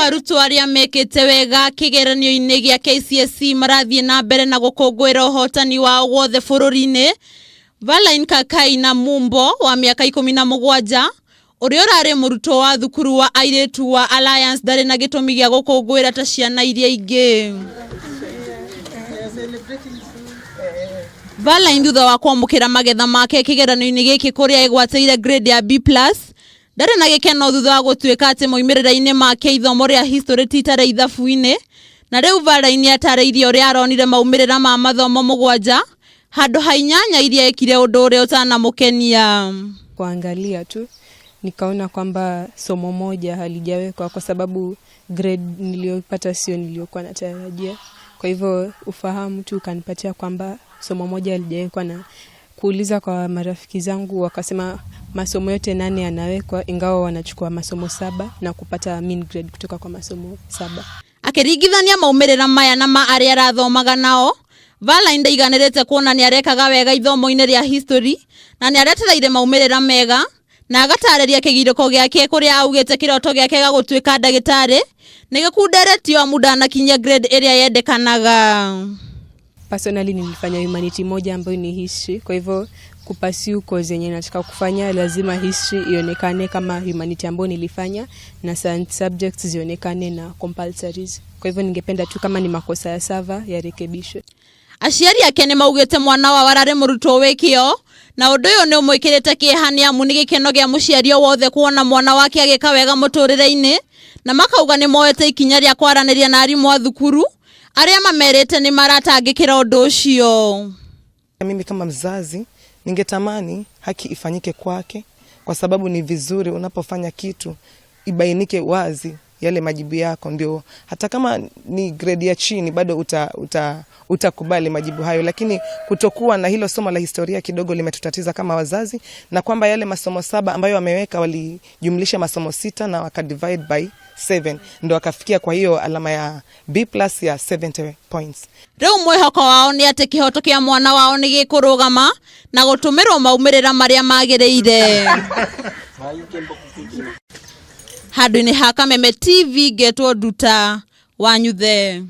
arutwo arĩa mekĩte wega kĩgeranio-inĩ gĩa KCSE marathiĩ na mbere na gũkũngũĩra ũhotani wao guothe bũrũri-inĩ, Valine Kakai na Mumbo wa mĩaka 17 ũrĩa ũrarĩ mũrutwo wa thukuru wa airĩtu wa Alliance ndarĩ na gĩtũmi gĩa gũkũngũĩra ta ciana iria ingĩ. Valine thutha wa kwamũkĩra magetha make kĩgeranio-inĩ gĩkĩ kũrĩa egwatĩire grade ya B+, Ndarĩ na gĩkeno thutha wa gũtuĩka atĩ moimĩrĩra-inĩ make ithomo rĩa history ti ta rĩa ithabu-inĩ, na rĩu Varaini atarĩirie ũrĩa aronire maumĩrĩra ma mathomo mũgwanja handũ ha inyanya iria ekire ũndũ ũrĩa ũtanamũkenia. Kuangalia tu nikaona kwamba somo moja halijawekwa kwa sababu grade niliyopata sio niliyokuwa natarajia. Kwa hivyo ufahamu tu ukanipatia kwamba somo moja halijawekwa na kuuliza kwa marafiki zangu wakasema masomo yote nane yanawekwa ingawa wanachukua masomo saba na kupata mean grade kutoka kwa masomo saba. Akĩringithania maumĩrĩra maya na ma arĩa arathomaga nao, Valine ndaiganĩrĩte kuona nĩ arekaga wega ithomo-inĩ rĩa history na nĩ aretereire maumĩrĩra mega na agatarĩria kĩgirĩko gĩake kũrĩa augĩte kĩroto gĩake gĩa gũtuĩka ndagĩtarĩ nĩ gĩkunderetio amu ndanakinyia grade ĩrĩa yendekanaga. Personally nilifanya humanity moja ambayo ni history, kwa hivyo kupursue course yenye nataka kufanya lazima history ionekane kama humanity ambayo nilifanya na science subjects zionekane na compulsories. Kwa hivyo ningependa tu kama ni makosa ya server yarekebishwe. Aciari ake nĩ maugĩte mwana wao ararĩ mũrutwo wĩ kĩo na ũndũ ũyũ nĩ ũmwĩkĩrĩte kĩeha nĩ amu nĩ gĩkeno gĩa mũciari o wothe kuona mwana wake agĩka wega mũtũrĩre-inĩ na makauga nĩ moete ikinya rĩa kwaranĩria na arimũ a thukuru arĩa mamerĩte nĩ maratangĩkĩra ũndũ ũcio. Mimi kama mzazi ningetamani haki ifanyike kwake, kwa sababu ni vizuri unapofanya kitu ibainike wazi yale majibu yako, ndio hata kama ni grade ya chini bado utakubali majibu hayo. Lakini kutokuwa na hilo somo la historia kidogo limetutatiza kama wazazi, na kwamba yale masomo saba ambayo wameweka walijumlisha masomo sita na wakadivide by 7 ndo wakafikia kwa hiyo alama ya B plus ya 70 points. Rĩu mwĩhoko wao nĩ atĩ kĩhoto kĩa mwana wao nĩ gĩkũrũgama na gũtũmĩrwo maumĩrĩra marĩa magĩrĩire. Handũ-inĩ ha Kameme TV ngetwo Nduta Wanyuthe.